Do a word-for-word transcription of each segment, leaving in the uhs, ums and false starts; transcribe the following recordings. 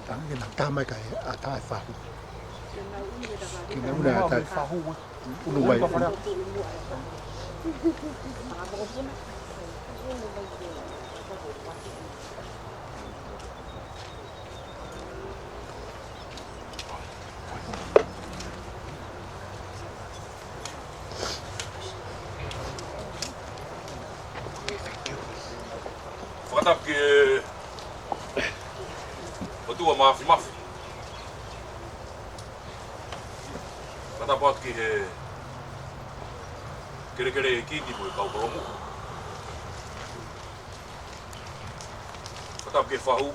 Tangi ke na tā mai kai a tā e fahu. Ke na una a tā e fahu. Unu mai. Fakatapu ki he ʻOtua Mafimafi. Fakatapu atu ki he kelekele ʻeikiti mo e kau kolomu. Fakatapu ki he fahu.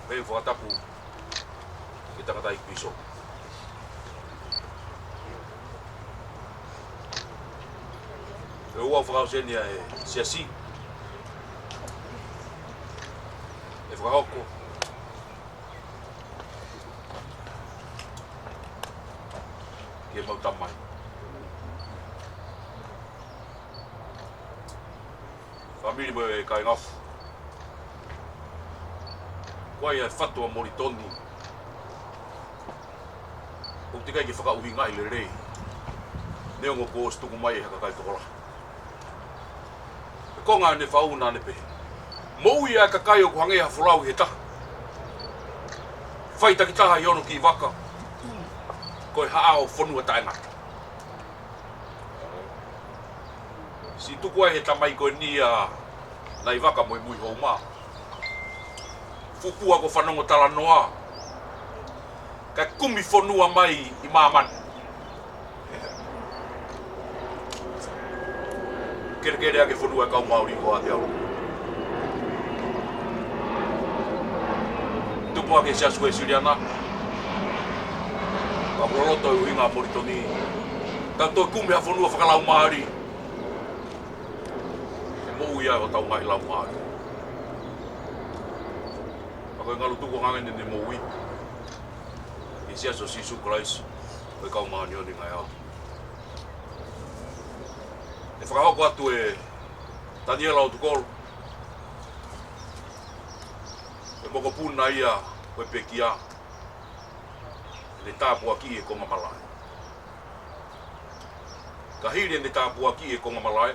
Pea fakatapu ki he tangataʻeiki pīsope. ʻOku ou fakaʻosi eni ʻa e siasi ʻe fakahoko ke mau tamai. Fāmili mo e kāinga. Ko ia ʻa e fatu ʻa Molitoni. ʻOku teʻeki ai ke fakaʻuhingaʻi lelei. Neongo kuo ʻosi tuku mai ʻe ha kakai tokolahi. Ko e konga ʻene fahu naʻa ne pehē: Moʻui ʻa e kakai ʻoku hangē ha folau ʻi he taha. Fai takitaha ʻi hono kiʻi vaka. Ko e haʻa ʻo e fonua taʻengata. Siʻi tuku ai ʻe he tamai ko eni ʻa Naivaka mo e Muihouma. Fuʻu pua ko e fanongo talanoa. Kae kumi fonua mai ʻi māmani. Kelekele ʻa e fonua ʻa e kau Māori ko ʻAotearoa. Tupu ʻa e Siasi Uēsiliana. Ka ʻoku loloto e ʻuhinga ʻa Molitoni. Tau toe kumi ha fonua fakalaumālie. ʻE moʻui ai hotau ngaahi laumālie. Pea ko e ngalu tukuange ʻene moʻui. ʻI he Siasi ʻo Sīsū Kalaisi ʻo e Kau Māʻoniʻoni ʻi he Ngaahi ʻAho. ʻE fakahoko atu ʻe Taniela ʻOtukolo, ʻa e mokopuna ia ʻo e pekia, ʻene tāpuakiʻi e konga malaʻe. Ka hili ʻene tāpuakiʻi e konga malaʻe,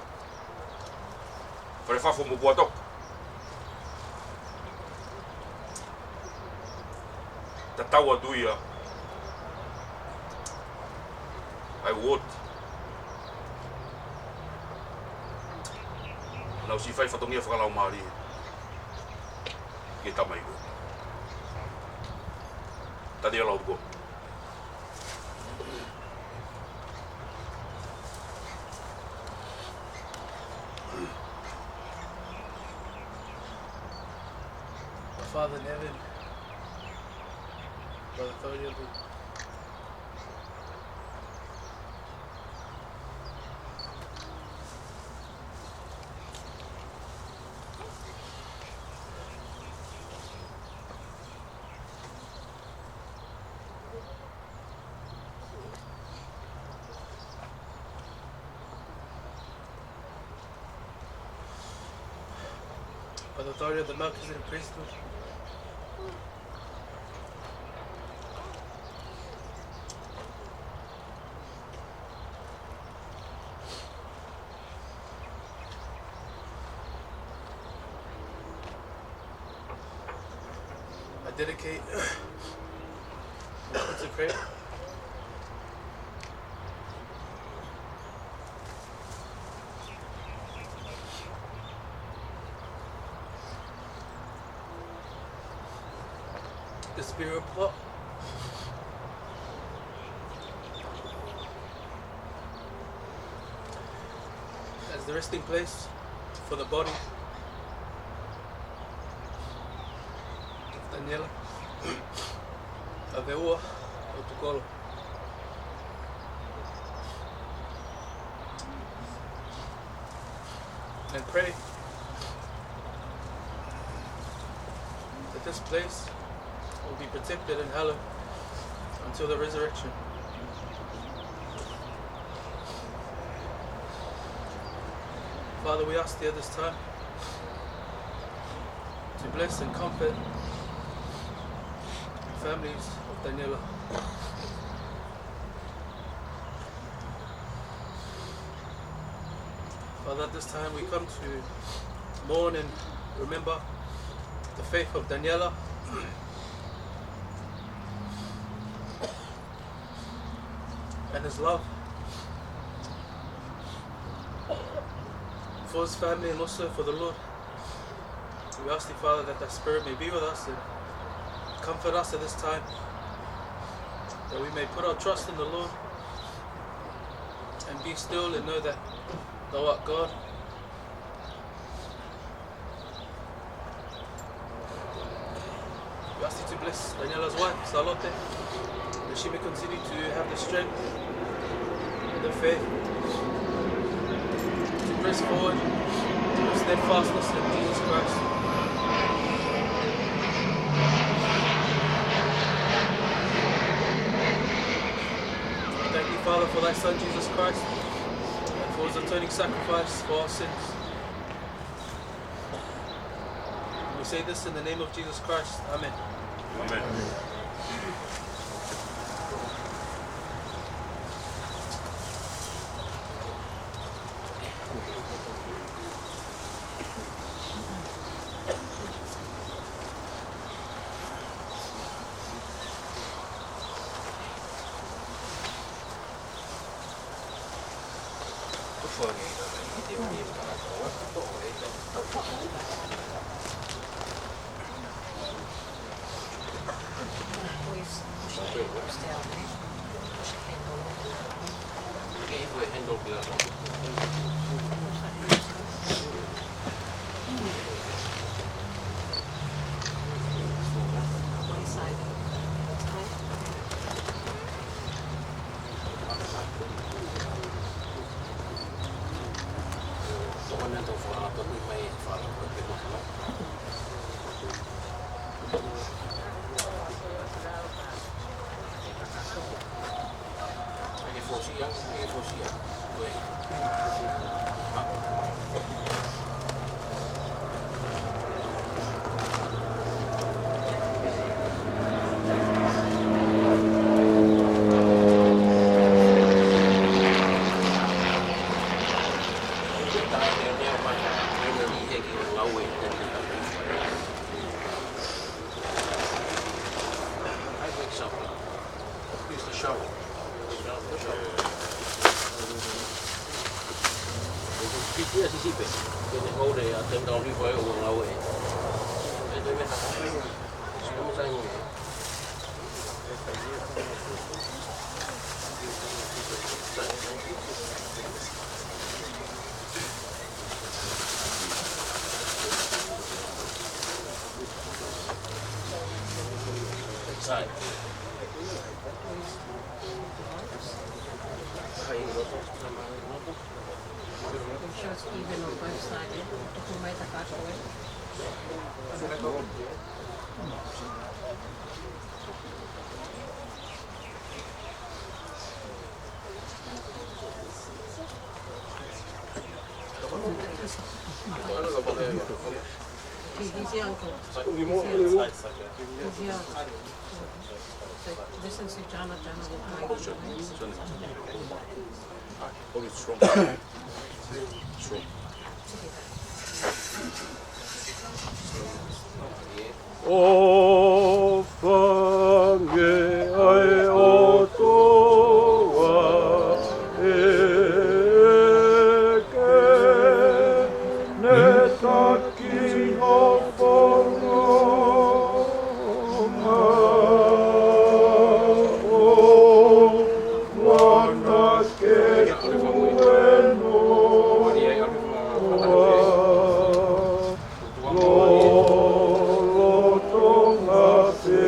Falefafo mo Puatoka, tatau atu ia ʻa e uooti. Naʻa ku siʻi fai fatongia fakalaumālie ki he tamai ko ē. Taniela ʻOtukolo. Our Father in heaven, Brother Tony, The authority of the Melchizedek priesthood. I dedicate and consecrate the spirit plot as the resting place for the body of Daniela, ʻa Veua ʻo Tukolo. And pray that this place will be protected and hallowed until the resurrection. Father, we ask thee at this time to bless and comfort the families of Daniela. Father, at this time we come to mourn and remember the faith of Daniela and his love for his family and also for the Lord. We ask thee, Father, that thy spirit may be with us and comfort us at this time, that we may put our trust in the Lord and be still and know that thou art God. We ask you to bless Daniela's wife, Salote, that she may continue to have the strength and the faith to press forward with steadfastness in Jesus Christ. Thank you, Father, for thy Son, Jesus Christ, and for his atoning sacrifice for our sins. We say this in the name of Jesus Christ. Amen. Amen. Make sure it's even on both sides, eh? Tuku mai ta kātoa, eh? He's here, uncle. He's here. He's here. So listen to Jonathan. ʻOfa ange ʻa e ʻOtua ʻEiki, ne taki ho fononga ʻo ʻoua naʻa ke tuēnoa. Lolotonga pē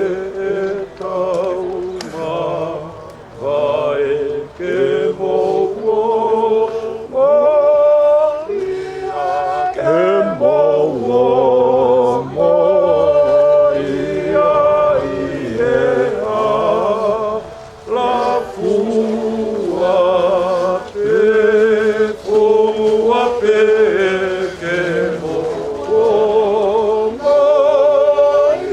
ʻetau mavae ke mou ō mai, ke mou ō mai ʻi he ʻa la fua pē, fua pē ke mou ō mai,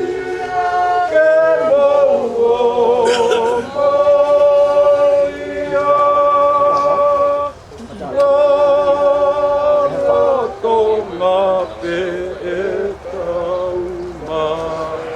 ke mou ō mai ʻa la Tonga pē ʻetau mavae.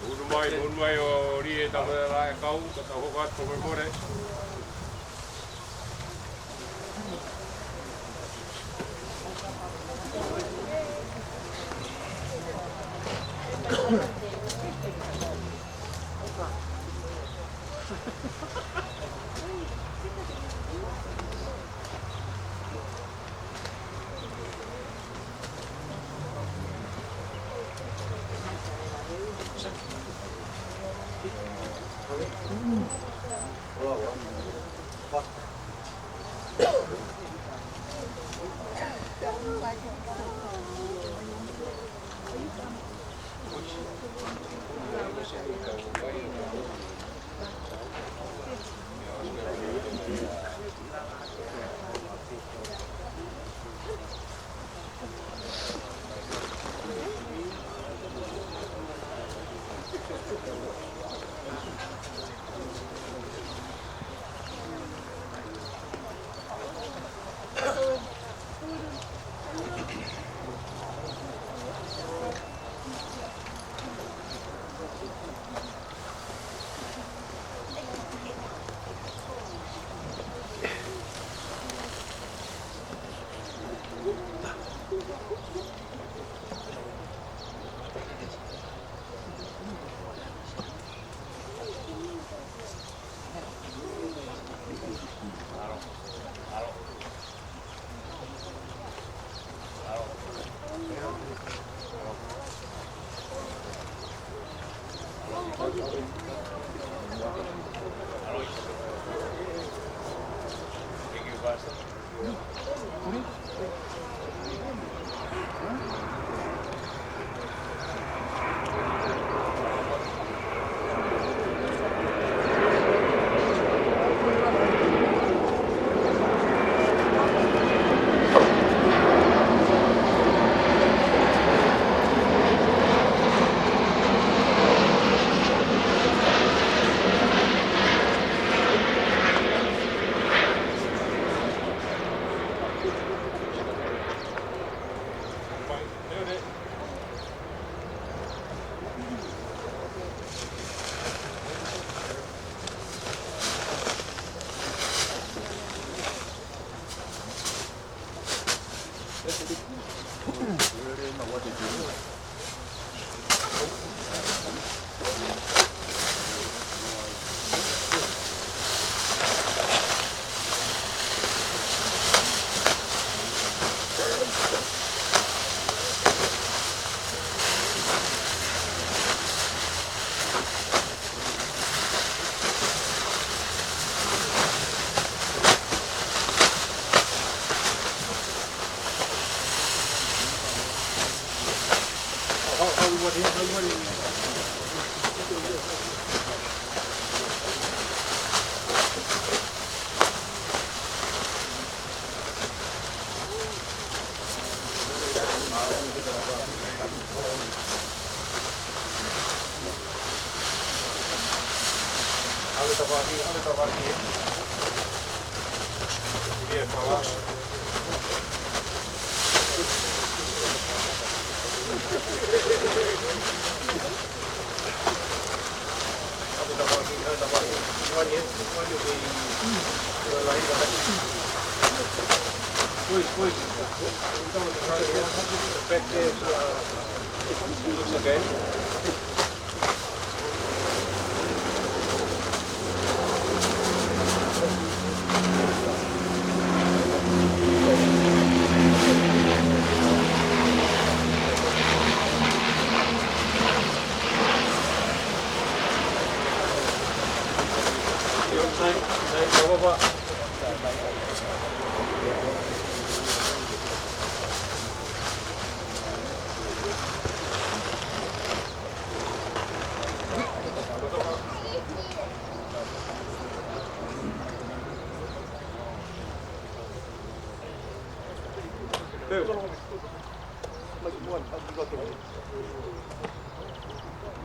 Unu mai, unu mai ʻo Lie, tau ʻe la e kau, ka tau hoko atu ko e more.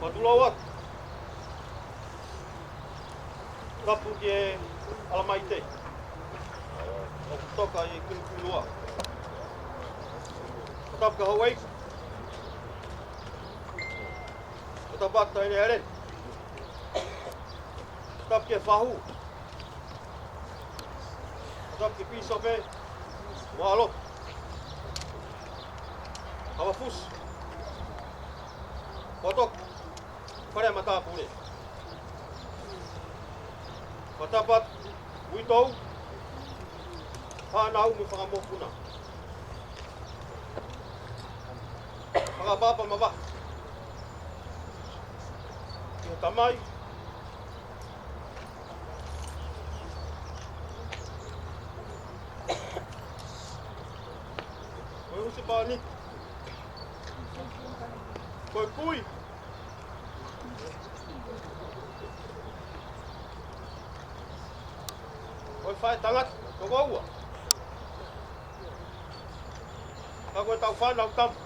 Matulou atu. Tapu ki he ʻalamaite ʻoku toka ʻi Kunukunuloa. Tapu ki he houʻeiki. Tapu atu ki Taʻahine Helen. Tapu ki he fahu. Tapu ki he pīsope mo e lotu. Kavafusi. Kotoa. Fale ʻa matāpule. Fakatapu atu, uitou, fānau mo e fanga mokopuna. Fakaʻapaʻapa mavahe ki he tamai ko e husepāniti, ko e kui ko e faʻētangata, ko ʻoua. Ka ko e tau fānau tama.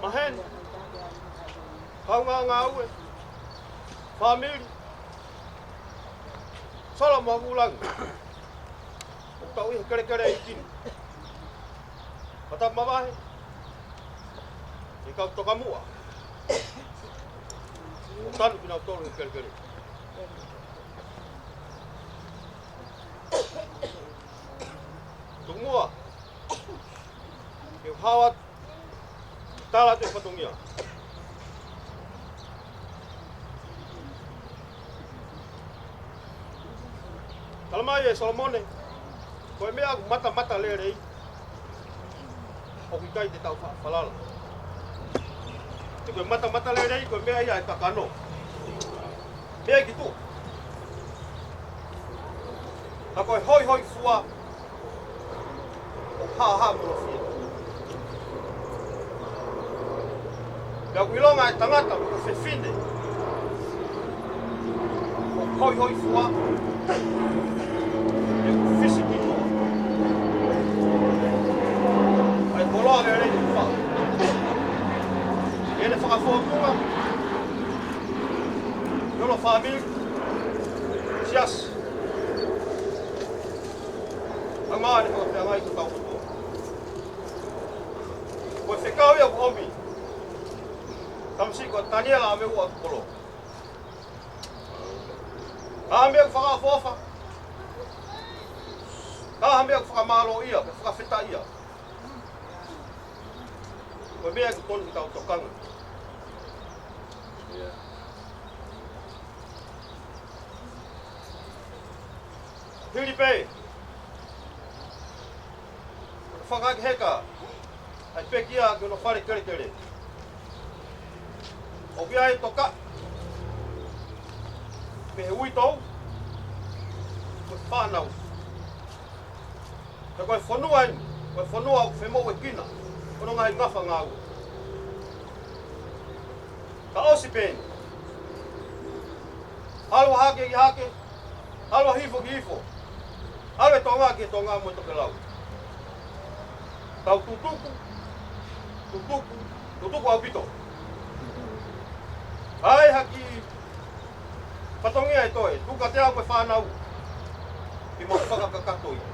Maheni, kaungā ngāue, fāmili, solo mo e vūlangi. ʻOku tau ʻi he kelekele ʻeiki ni. Fakatapu mavahe ki he kau tokamuʻa. ʻOku tanu kinautolu he kelekele. Tuku muʻa ke u hao atu, tala atu e fatongia. Talamai ʻe Solomone, ko e meʻa ʻoku matamatalelei ʻoku ʻikai te tau fa-, falala. He ko e matamatalelei, ko e meʻa ia ʻa e kakano. Meʻa ki tuʻa. Ka ko e hoihoifua ʻoku hāhāmolofia. Pea ʻoku ʻilonga e tangata mo e fefine ʻoku hoihoifua, ʻoku fisi ki tuʻa ʻa e koloa lelei ʻoku fai. ʻI heʻene fakafōtunga ki hono fāmili, siasi, ʻa e ngaahi fakafeangai ki he kau kotoa. Ko e fekau ia ʻoku ʻomi, tamasiʻi ko Taniela ʻAmeua ʻAtupolo. ʻA e meʻa ʻoku fakaʻofoʻofa, Ka ha meʻa ʻoku fakamālōʻia, ke fakafetaʻia. Ko e meʻa ʻoku tonu ke tau tokanga. Hili pē, fakaʻaki heka ʻa e pekia ki hono fale kelekele. ʻOku ʻi ai e tokaʻi mei he uitou mo e fānau. He ko e fonua eni, ko e fonua ʻoku femoʻuekina hono ngaahi ngafa ngāue. Ka ʻosi pē eni, ʻalu ʻa hake ki hake, ʻalu ʻa hifo ki hifo, ʻalu e Tonga ki he Tonga mo e tokelau. Tau tutuku, tutuku, tutuku ʻaupito. ʻAi hake fatongia ʻe toe, tuku kiate au mo e fānau ke mau fakakakato ia.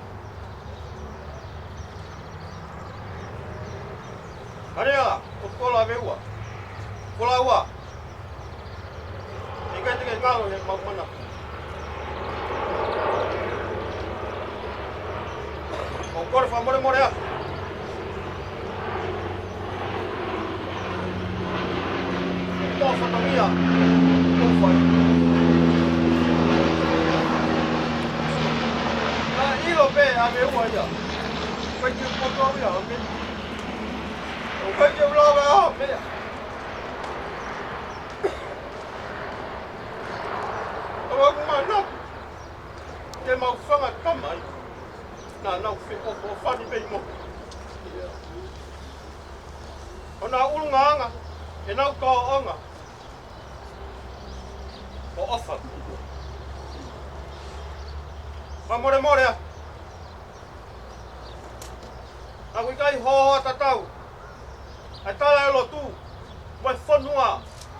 Haleʻa, ʻo kola veua. Kola ua. ʻIkai te ke ngalo he mau mana. ʻOku ou kole fakamolemole atu. Ko e fatongia ʻoku fai. Naʻe ʻilo pē ʻa e meʻa ia. ʻIkai ke u poto ia, ʻo ke. ʻIkai ke u lava ʻo meʻa. ʻOku ou manatu ki he mau fanga tamai. Naʻa nau feʻofoʻofani pē mo ʻenau ʻulungaanga, ʻenau tōʻonga ʻo ʻofa. Fakamolemole atu. Naʻa ku ʻikai hohoa tatau ʻa e tala ʻa e lotu mo e fonua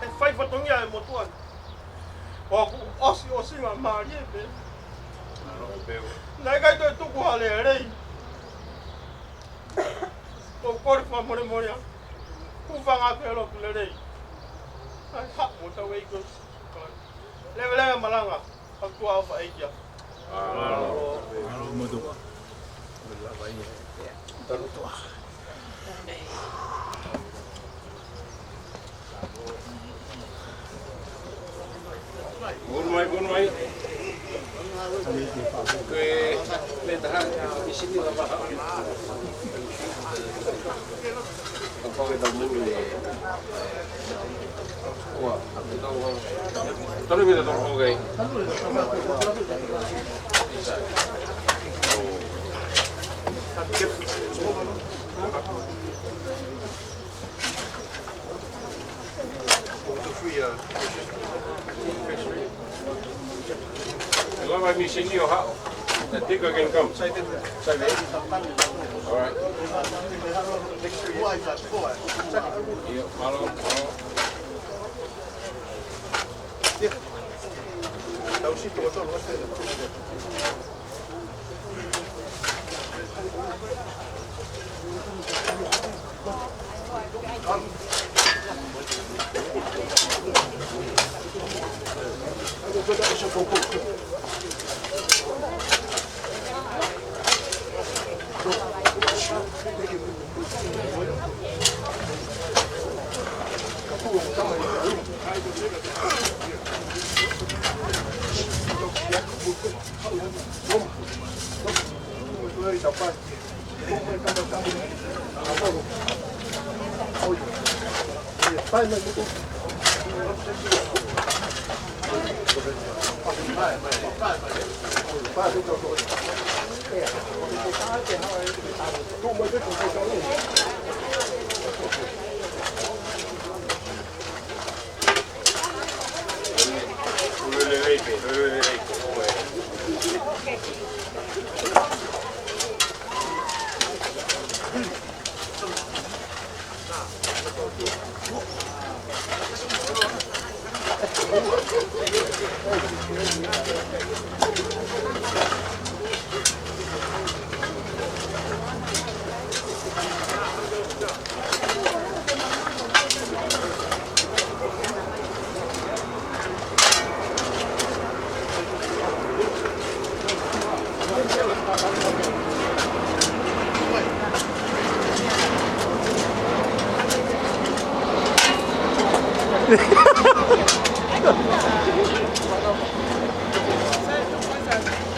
he fai fatongia ʻa e motuʻa ni. ʻOku ʻosiʻosingamālie pē. Naʻe ʻikai toe tuku ha lelei. ʻOku ou kole fakamolemole atu. Hūfanga atu he lotu lelei. ʻAi haʻu mo tau ʻEiki. Leveleva malanga. ʻOtua ʻofa ʻEiki. Bono mai, bono mai. Ke, me taha, i sini la baha. Kapau ke tau mulu. Ua. Tolu mita tolu, okay. Lava e mīsini ʻo haʻu. The tigger can come. All right. ʻIo, mālō, mālō.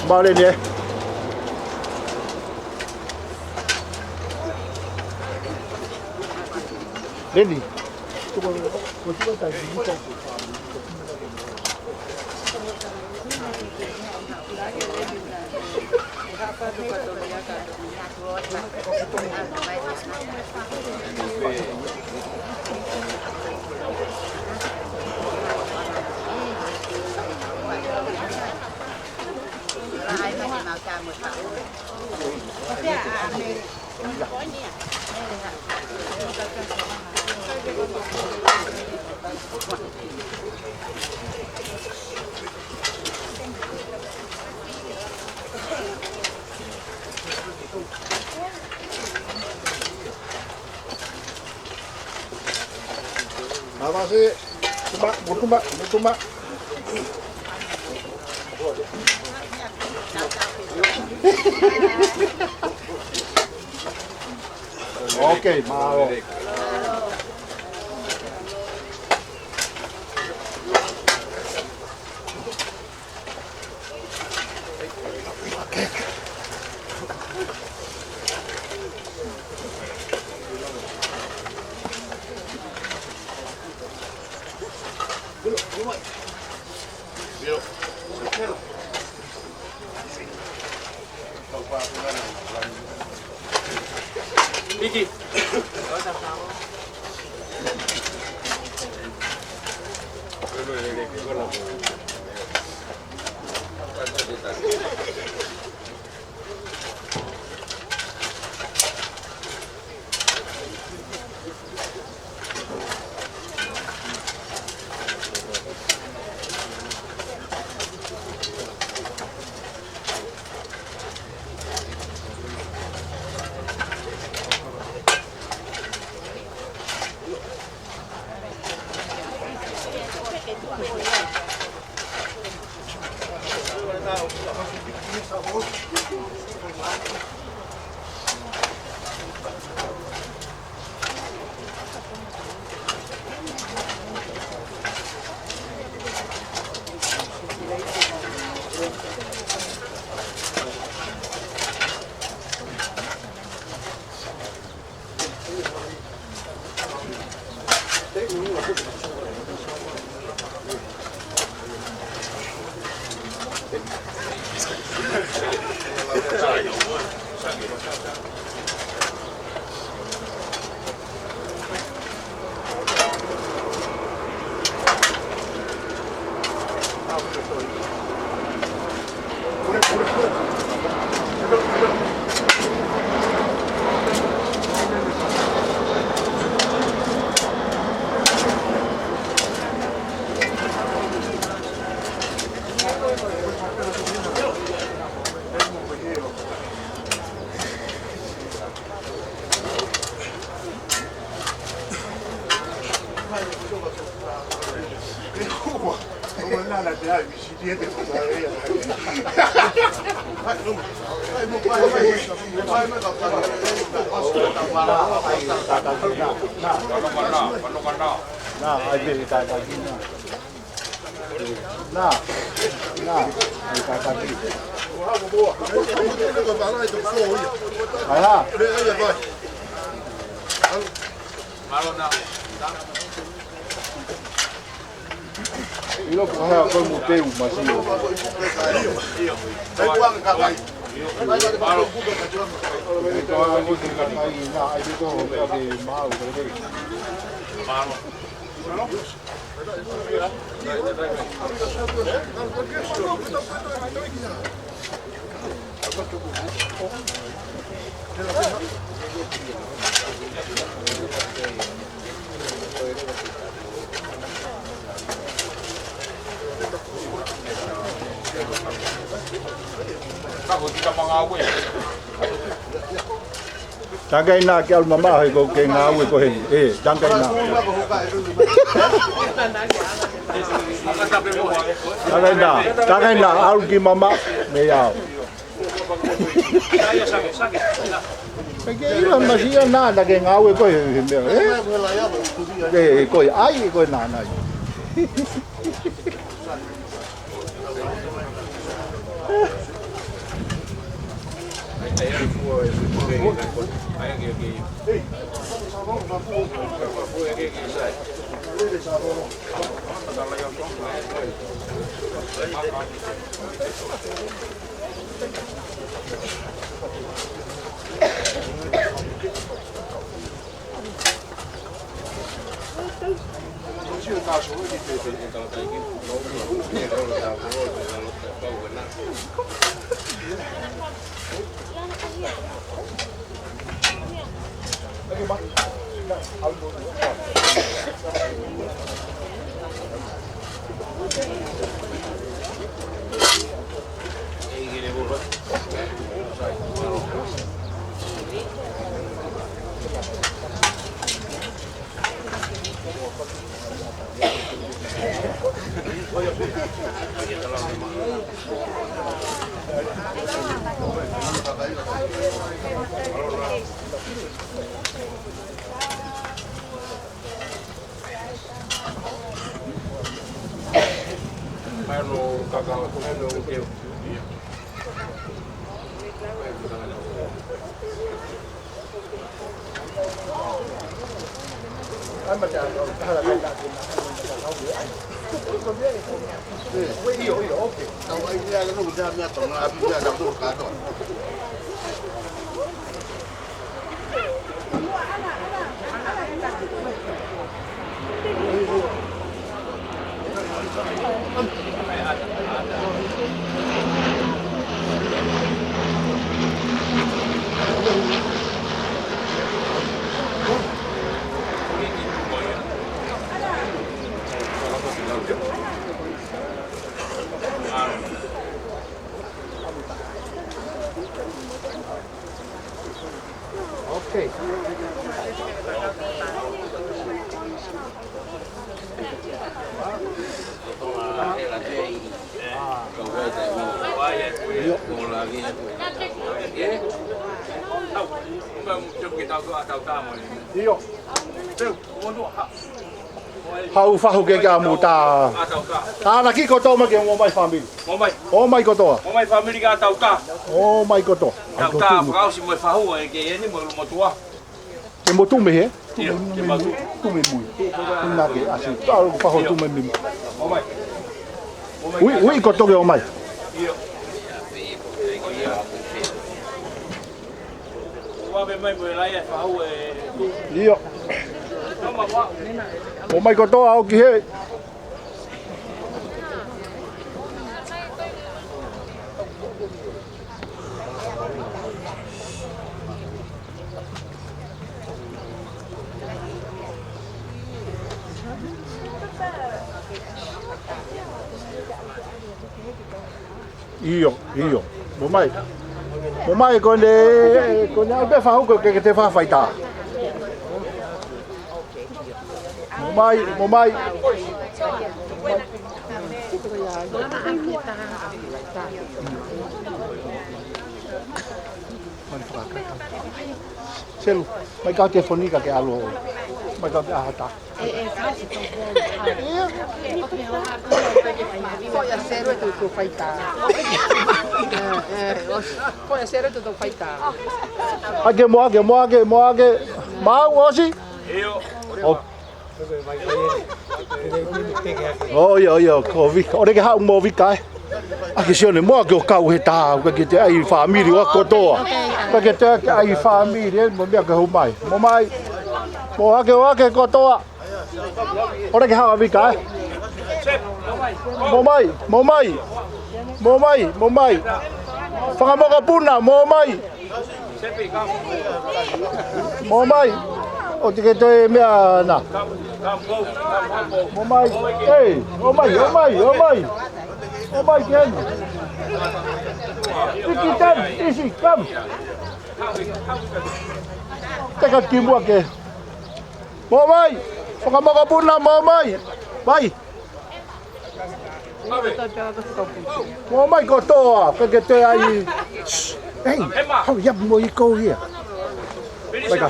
Pale ne. Leni. Avance, tuma, tuma, tuma. Ok, mālō. Iki. ʻIlo ko e hā ko e muteu masio. Tangaina ke ʻalu mamaʻo he ko e ngāue ko eni. ʻE, tangaina. Tangaina, tangaina, ʻalu ki mamaʻo, mei au. Ke ʻilo masiʻi naʻa ke ngāue ko e he meʻa, ē? Ke ko e ʻai ko e naʻa nai. Okay. ʻIo. Haʻu fahu ke ke ʻamu tā. Tānaki kotoa mai ke ʻomai fāmili. ʻOmai. ʻOmai kotoa. ʻOmai fāmili ka tau tā. ʻOmai kotoa. Tau tā, fakaʻosi mo e fahu ʻe ke eni mo e ʻulumotuʻa. Ke mo tū mei hē? ʻIo, ke mo tū. Tū mei mui. Tū na ke ʻasi. Tau fahu tū mei mui. ʻOmai. Ui, ui, ko toke ʻomai. ʻIo. ʻIo. ʻOmai kotoa ʻo ki hē. ʻIo, ʻio. ʻOmai. ʻOmai ko ʻene, ko ʻene ʻalu pē fahu ko ē ke te faʻa fai tā. ʻOmai, ʻomai. Selu, mai kau telefoni ka ke ʻalu. Mai kau ke ʻaha tā. Ko ia Selu ʻe tau fai tā. Ko ia Selu ʻe tau fai tā. Hake mo hake, mo hake, mo hake. Mau ʻosi. ʻIo. ʻO. ʻO ia, ʻo ia, ko Vika. ʻOua ke haʻu mo Vika, ē. ʻAki Sione, mo hake ʻo kau he tā, ka ke te ʻai fāmili ʻo kotoa. Ka ke te ʻai fāmili, ē, mo meʻa ke hū mai. Mo mai. Mo hake, ʻo hake kotoa. ʻOua ke haʻu ʻa Vika, ē. Mo mai, mo mai. Mo mai, mo mai. Fanga mokopuna, mo mai. Mo mai. ʻOua te ke toe meʻa na. Mo mai. Ei, ʻomai, ʻomai, ʻomai. ʻOmai ke eni. Iki ten, isi, kam. Teka ki muʻa ke. Mo mai. Fanga mokopuna, mo mai. Mai. Mo mai kotoa, ka ke te ʻai. Hey, hurry up mo i ko ia. Mai ka.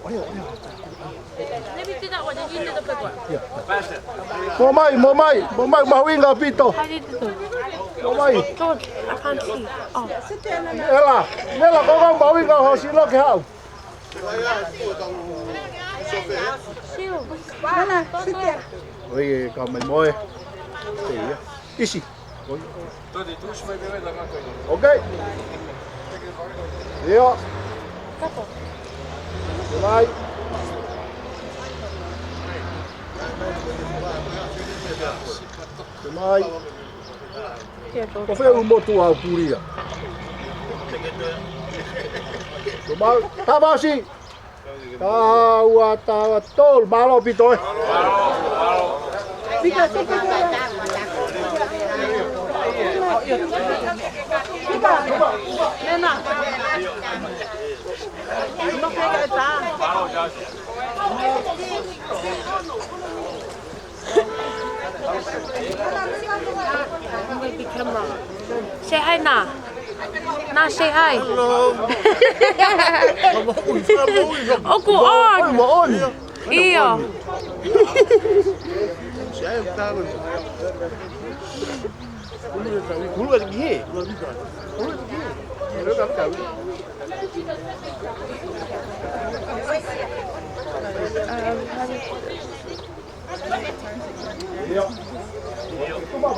Maybe do that one and you do the big one. Mōmai, mōmai, mōmai, mahuʻinga ʻaupito. How do you do it? Mōmai. George, I can't see. Oh. Nela, Nela, ko ko mahuʻinga hoʻo sino ke haʻu. Shield. Nana, sit there. Oi, e ka mai moe. Isi. Oi. Ok. Ia. Mai. Mai. Ko fē ʻū motu ʻoku pulia? Ko mau, tavasi. Taha, ua, taha, tolu, mālō ʻaupito ē. Say hi, Nā. Nā, say hi. Hello. ʻOku on. ʻOku on. ʻIo. Um, how do you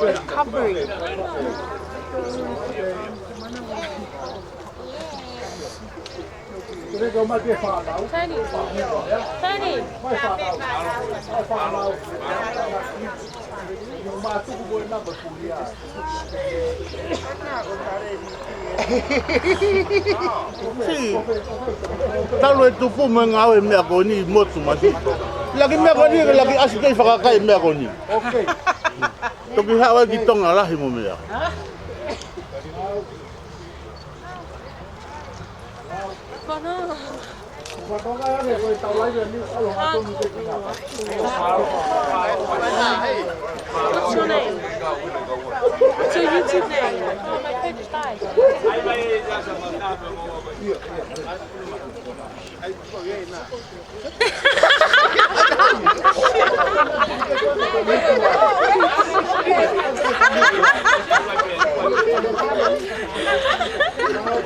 Recovery. Tony. Tony. Sī, talu e tupu mo e ngāue e meʻa ko eni ʻi motu masi. Laki meʻa ko eni, laki ʻasi kei fakakai meʻa ko eni. Ok. Toki haʻu ai ki Tonga lahi mo meʻa. What's your name? What's your YouTube name? Oh, my page died.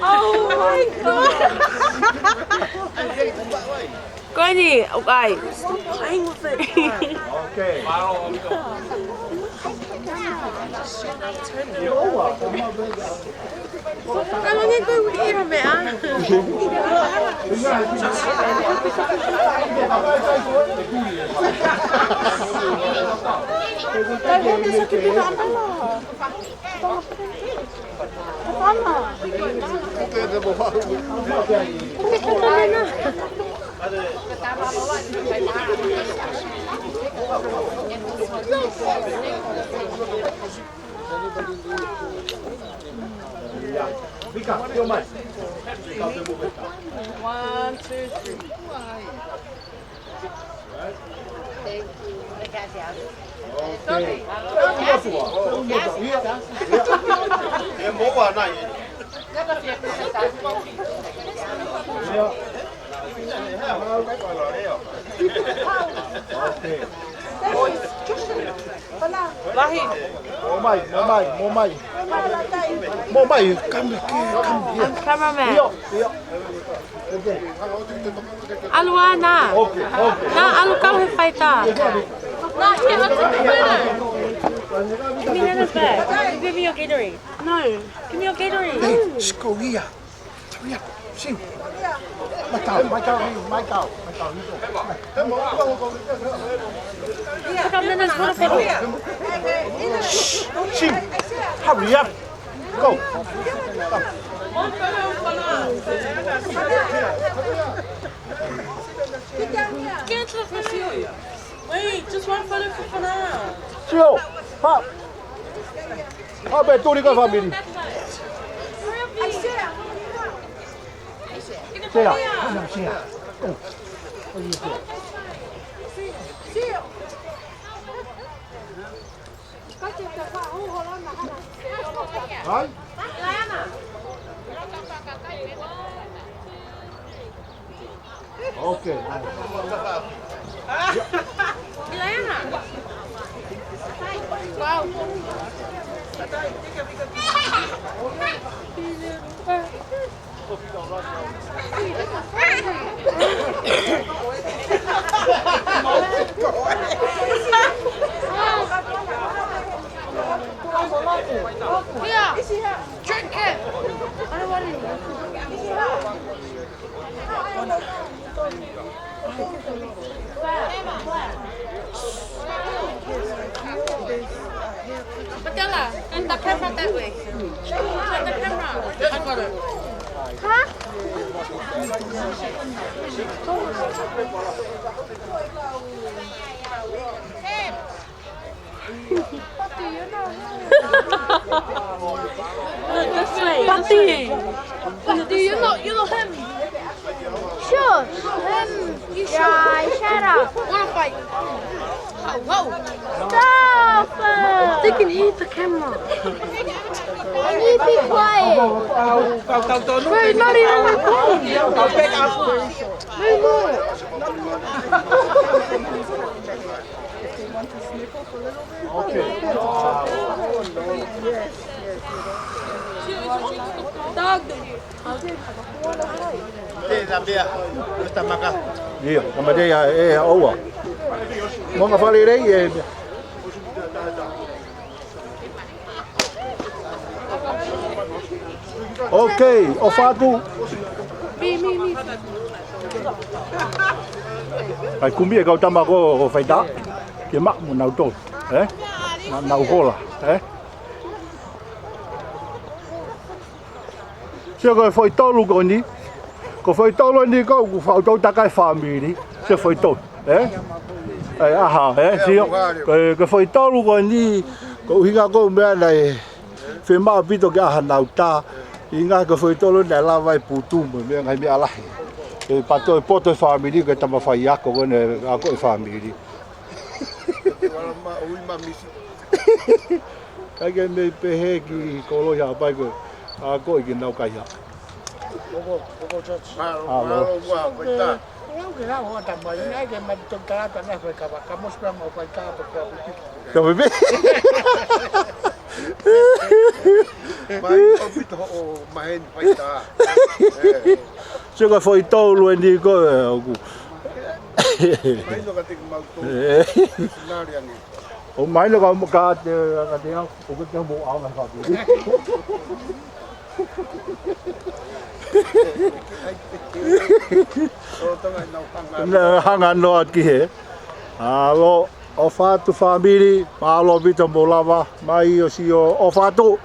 Oh my God. Ko eni, ʻoku ʻai. Stop playing with it. Okay. Kae ʻikai ke u ʻilo meʻa. Kae ʻikai ke u ʻilo meʻa. One, two, three. Thank you. Lahi. Mōmai, mōmai, mōmai. Mōmai, come here, come here. I'm cameraman. ʻIo, ʻio. ʻAlu ā, Nā. Okay, okay. Nā, ʻalu kau he faitā. Nā, here, I'll take the photo. Give me Nana's bag. Give me your Gatorade. No. Give me your Gatorade. Hey, Sikoia. Hurry up. Sing. Michael, Michael, Michael, Michael. Pick up Nana's water bottle. Shh. Sing. Hurry up. Go. Wait, just one photo for Fana. Sio, ha. Ha, pe tuli ka family. Share, share. Oh. Hai? Okay. Wow. Yeah. Drink it. I don't want any. Matella, turn the camera that way. Turn the camera. I got it. Huh? This way. Pati. Pati, you know, you know him. Sure. Him. You sure? Yeah, shut up. Wanna fight? Whoa, whoa. Stop. They can hit the camera. I need to be quiet. We're not even recording. We're not. Ia, kama te ia, e, ʻoua. Mo nga fale lei, e. Okay, ʻofa atu. Ai kumi e kau tama ko, ko faitā. Ke maʻu mo nau tolu, ē? Nau, nau hola, ē? Sio ko e foʻi tolu ko eni. Ko e foʻi tolu eni ko, ko fautau takai fāmili. Sio foʻi tolu, ē? Ai, aha, ē? Sio, ko e, ko e foʻi tolu ko eni, ko e ʻuhinga ko e meʻa naʻe fiemaʻu ʻaupito ke ʻaha nau tā, ʻuhinga ko e foʻi tolu naʻe lava e putu mo e meʻa ngaahi meʻa lahi. E pato e poto e fāmili, ko e tama faiako ko eni, ako e fāmili. Kai ke mei pehē ki Koloa Haʻapai ko e ako ʻi ke nau kaihaʻa. Mālō, mālō, ua, ko e tā. Lau ke lau hoa tamai, ngai ke mati toki talata na fai kava, ka mosi pea mau fai kava, pea piti. Ka piti. Mai, ʻaupito hoʻo maheni fai tā. Sio ko e foʻi tolu eni ko e ʻoku. Mai no ka te ki mau tō. Sinari ange. ʻO mai no ka, ka te, ka te au, ʻoku te mo au na ka. Na hanga noa ki he. Mālō, ʻofa atu fāmili, mālō ʻaupito mo lava, mai ʻo sio, ʻofa atu.